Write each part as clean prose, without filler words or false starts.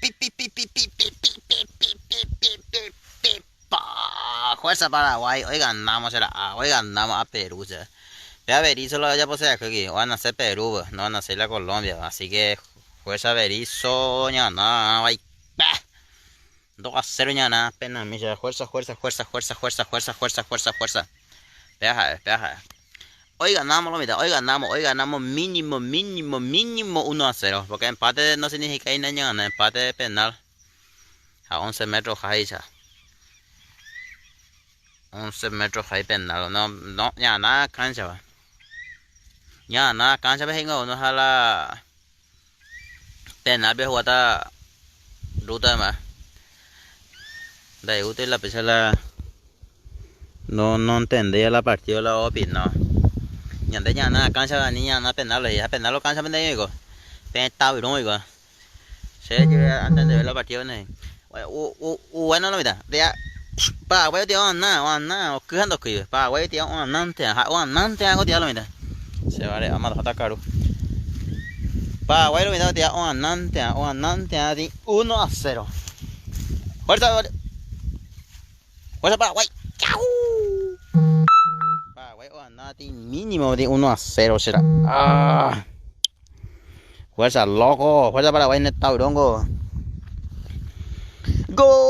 Pi pi pi pi pi pi pi pi pi pi pi pi pi pa Fuerza Paraguay hoy ganamos será ah, hoy ganamos a Perú será. Vea Berizzo lo ojapose va'ekue oganase Perú no oganase la Colombia así que fuerza Berizzo ñagana vaipá 2 a 0 ñagana penami será fuerza fuerza fuerza fuerza fuerza fuerza fuerza fuerza fuerza Vea ha'e vea ha'e Hoy ganamos lo mitad, hoy ganamos, hoy ganamos mínimo, mínimo, mínimo 1 a 0. Porque empate no significa ir a ganar, empate de penal. A 11 metros jaicha. 11 metros jai penal. No, no, ya nada cancha va. Ya nada cancha venga uno jala penal ve jugata ruta más. De ahí usted la pesa la no no entendía la partida la opinó. Ñande ñana cancha la niña na penal ya penal lo cancha pende digo. Pe ta bro digo. Se llega antes de ver la partida ne. U u bueno lo mira. De Paraguay tío na na o kujando kui. Paraguay tío nante ha o nante hago tío lo mira. Se vale amado hasta caro. Paraguay lo mira tío o nante o nante 1 a 0. Fuerza Fuerza Paraguay. ¡Chau! Paraguay o andate mínimo de 1 a 0 será. ¡Ah! Fuerza loco, fuerza Paraguay en el taurongo. Gol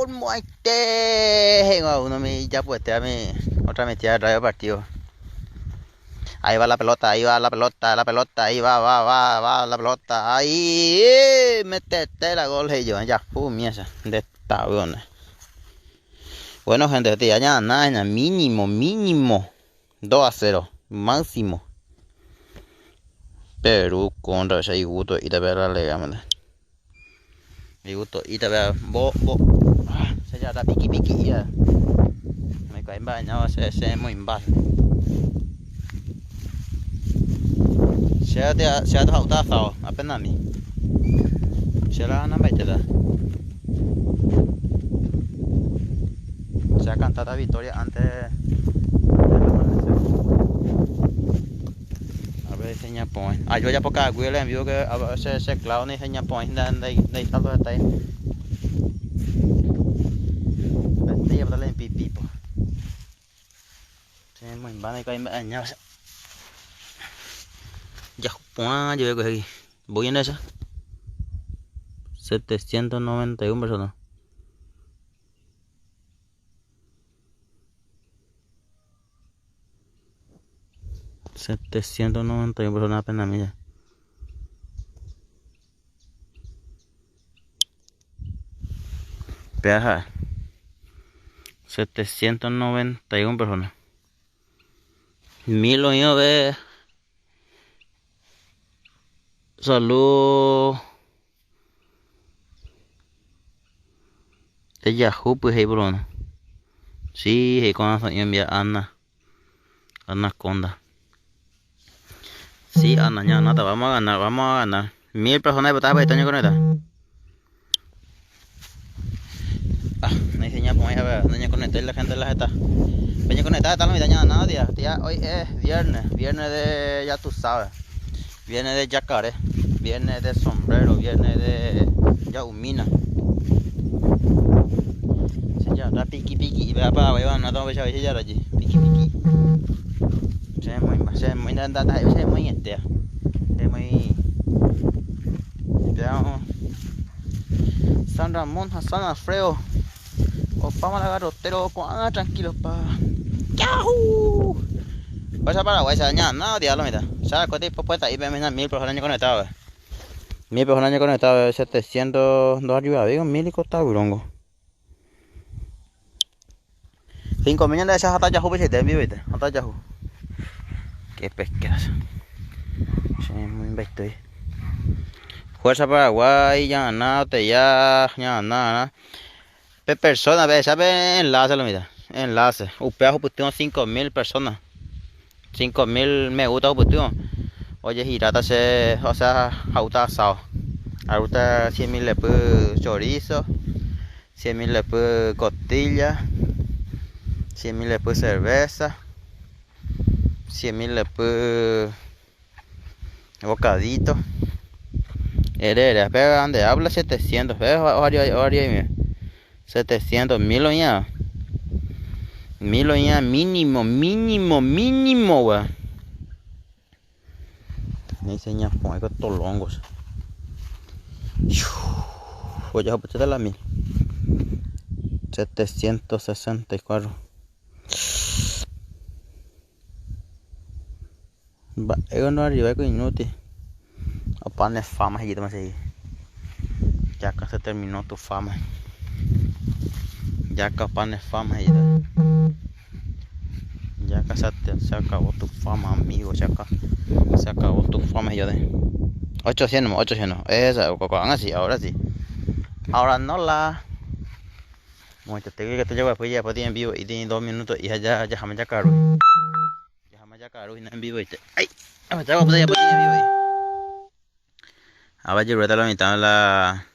muerte. Uno me ya pues a mi otra metida de radio partido. Ahí va la pelota, ahí va la pelota, la pelota, ahí va, va, va, va la pelota. Ahí, metete la gol y yo, ya fu mierda de tabrona. Bueno, gente, ya ya nada, mínimo, mínimo 2 a 0, máximo. Perú contra ese gusto y te la lega, man. Y gusto y te bo bo. Se ya está piqui piqui ya. Me cae bañado, se se muy bajo. Se te se te hauta apenas mi. Se la na baitela. Se ha cantado la victoria antes del amanecer. A ver, seña point. Ah, yo ya poca le envío que a veces se clavo ni seña point de de saldo está ahí. Vete ya dale en pipi po. Se muy van y añado. Ya pon yo veo aquí. Voy en esa. 791 personas. 791 personas apenas milla. Peaja. 791 personas. Mil oído de salud de Yahoo pues ahí bro. Sí, ahí con envía Ana. Ana Conda. Sí, Ana, ya, nada, vamos a ganar, vamos a ganar. 1000 personas votadas para este año con esta. Ah, no hay señal, pues, a ver, no conecté la gente la está. Peña conectada, está la mitad, ya, nada, tía, tía, hoy es viernes, viernes de, ya tú sabes, viernes de yacaré, viernes de sombrero, viernes de yaumina. Se ya, piqui piqui, y vea para abajo, no tengo que ya allí, piqui piqui. Se muy, se muy, se muy este, se muy. San Ramón, San Alfredo, Opama la garrotero, ah, tranquilo, pa. ¡Yahoo! Pasa Paraguay, se daña, no, diablo, mira. ¿Sabes cuánto tiempo puede estar ahí? Ven, 1000 personas conectadas. 1000 personas conectadas, 702 arriba, digo, 1000 y costa bronco. 5 millones de esas hasta Yahoo, viste, viste, hasta Yahoo. Qué pesqueras. Sí, muy estoy. Fuerza Paraguay, ya nada, ya, ya nada. Pe persona, ve, sabe enlace lo mira, enlace. Upea tengo 5000 personas. 5000 me gusta uputio. Oye, girata se, o sea, auta asado. Auta 100.000 le chorizo, 100.000 le costilla, 100.000 le cerveza, 100.000 le bocadito. Ere, ere, pe ande habla 700, pe ohario 700, mil oĩa. Mil oĩa mínimo, mínimo, mínimo, weón. Dice ña pon con tolongos. Voy a de la 1764. Mba'éko no arriba ko inútil. Opa ne fama he'ítama che. Ya acá se terminó tu fama. Ya acá opa ne fama he'íta. Ya acá se acabó tu fama, amigo. Se acá, se acabó tu fama, yo de 800, 800. Esa, así, ahora sí. Ahora no la. Bueno, te digo que te llevo después ya después en vivo y tiene 2 minutos y ya ya ya caro. Ya caro y en vivo y te. Ay, ya ya en vivo. Ahora yo la mitad la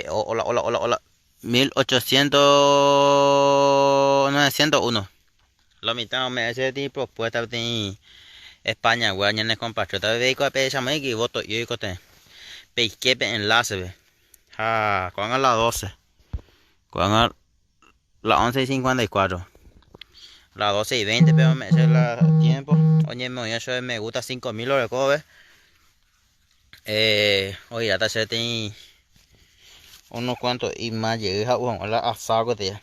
hola hola hola hola 1800 901. La mitad me hace de propuesta de España, weón, ya no es compatriota de vehículo, pe llama y voto yo y cote. Pe enlace, ve. Ja, con a las 12. Con a las 11:54. Las 12:20, pero me hace la tiempo. Oye, me voy a hacer me gusta 5000 lo ve. Oye, ya está se unos cuantos y más llegué a la asado de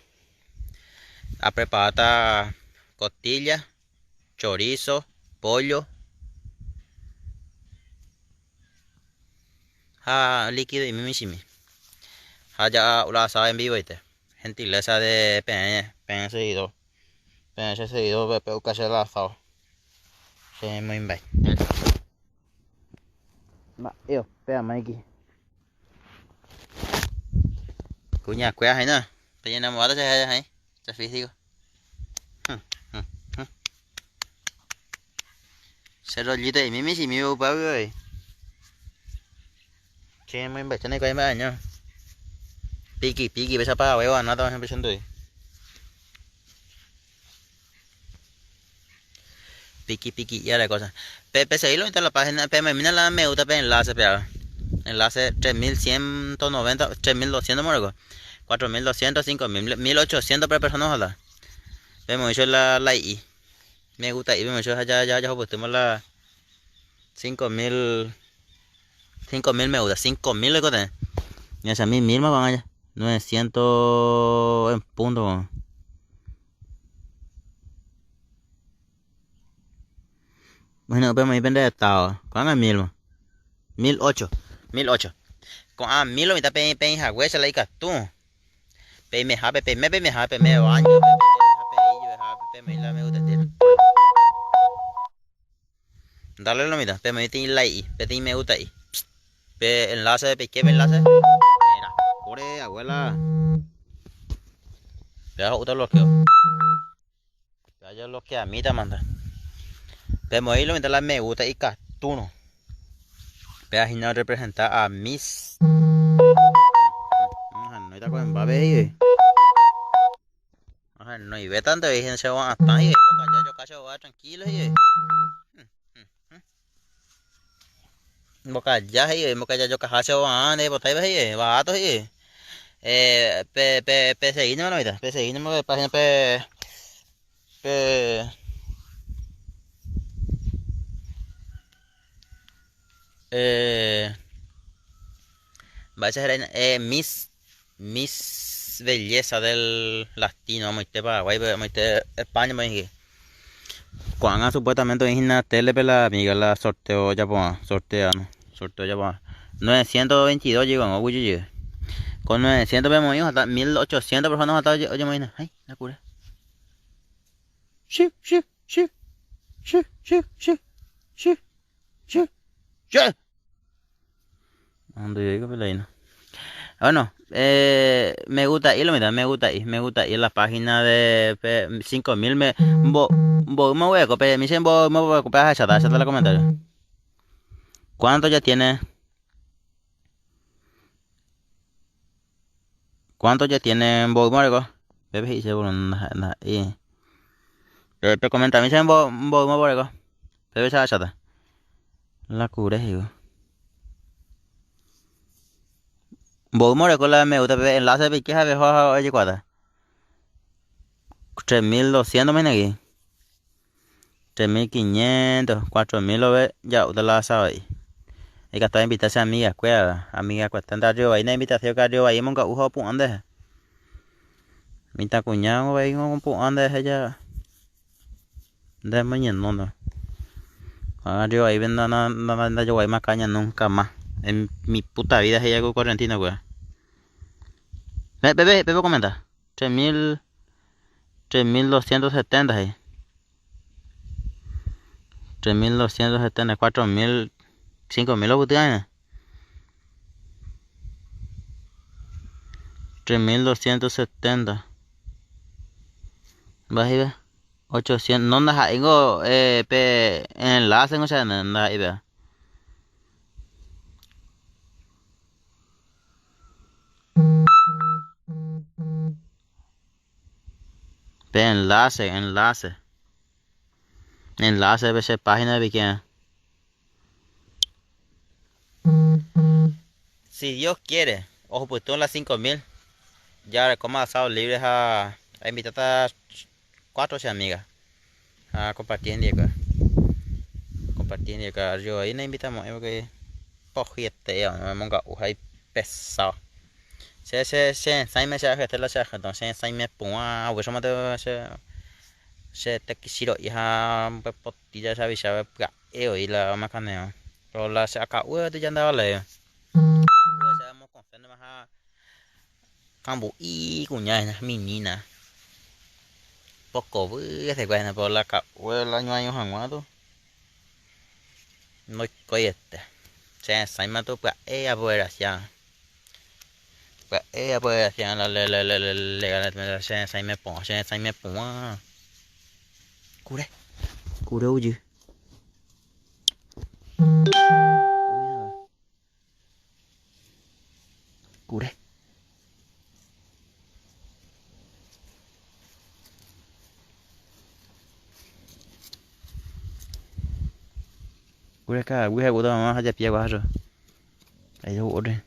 a preparar costilla, chorizo, pollo, ja, líquido y mimishimi. Ja, ya la asada en vivo, ¿viste? Gentileza de PN, seguidor. PN seguidor, pe caché la asado. Se muy bien. Ma, yo, pega Mikey. Cuña, cuida, ahí no. Te llenamos de ahí. Este físico. Se rollito y mimi si mi upa güey. Che, muy bastante que hay año. Piqui, piqui, ves para huevo, no estamos empezando ahí. Piqui, piqui, ya la cosa. Pepe, seguilo en la página, pe, me mira la me gusta, pe, enlace, pe, enlace 3190, 3200, morgo. 4200, 5000, 1800 por persona, ojalá. Vemos hecho la I. Me gusta y vemos hecho ya ya ya pusimos la 5000 5000 me gusta, 5000 le cote. Ya esa mil más van allá. 900 en punto. Bueno, pero me depende de estado. ¿Cuánto es 1000? 1008. 1008. Con a 1000 lo mitad pe pe jagüe la icatú. Pe me jape pe me pe me jape me baño pe me jape pe me la me gusta tira. Dale lo mitad, pe me ti like, pe ti me gusta ahí. Pe enlace, pe qué enlace. Mira, core abuela. Ya gusta bloqueo. Ya yo lo que a mí te manda. Pe mo lo mitad la me gusta y catuno. Pe a no representa a mis. No está con Mbappé. No y ve tanto y se van hasta ahí, yo cacho va tranquilo y boca ya y boca ya yo cacho va de botay ve barato y pe pe pe seguí no no pe seguí no página pe pe va a ser mis mis belleza del latino, vamos a Paraguay, vamos a España, me dije. Cuando supuestamente en la tele, la amiga la sorteo ya pues, sortea, no, sorteo ya pues. 922 llegó, no, uy, Con 900 vemos hasta 1800 personas hasta oye, me ay, la cura. Sí, sí, sí. Sí, sí, sí. Sí. Sí. Sí. ¿Dónde llego, pelaino? Bueno, me gusta ir, mira, me gusta ir la página de 5000 me bo me voy a copiar, me dicen bo me voy a copiar a chatar la comentario. ¿Cuánto ya tiene? ¿Cuánto ya tiene bo morgo? Bebé dice bueno, y pero comenta, me dicen bo bo morgo. Pépe che ahecháta. La kure he'ívo. Mboýma oreko la me gusta pe enlace peike ha peho ha ojekuaáta. 3200 maina ki. 3500, 4000 ove ja'úta la asado-i. Ikatu ainvita che amiga-kuéra, amiga-kueta ndarriovai na invitación karriovai omonga'u ha opu'ã nderehe. Mitãkuña ovai opu'ã nderehe ja nde moñenóta. Arriovaipe ndajoguavéima káña nunca más en mi puta vida he'i ku correntino-kuéra. Pepe okomenta 3000 3270 he'i. 3270, 4000, 5000 opyty'ãime. 3270. Mba'e he'ive? 800, no ndaha'éingo pe enlace ngo che ndaha'éi péva. Pe enlace, enlace. Enlace pe che página peike. Si Dios quiere, ohupyty las 5000, ya arekóma asado libre ha ainvitáta cuatro che amiga. Ha comparti hendive. Comparti hendive. Yo ahí nainvitamo'ãi porque pohyiete omonga'u ha ipesado. Che che che resãime che ahyete la che ahyetõ che resãime pu'ã upéichamante che che tekichiro'i ha mba'epotĩ che avicha pya'e voi la omakane'õ pero la che aka'u tuicha ndavaléi che amokõséntema ha kambu'i kuña hína menina pokovy hesekuéra hína pero la ka'u la ñoaño hag̃ua tu ndoikóiete che resãima tu pya'e apoderasiã. Pya'e apoderasiã la le le le le che resãime porã che resãime porã. Kure kure ojy. Kure. Kure ka'aguy ha'ekuéra ha japia guasu. Ahí lo borré.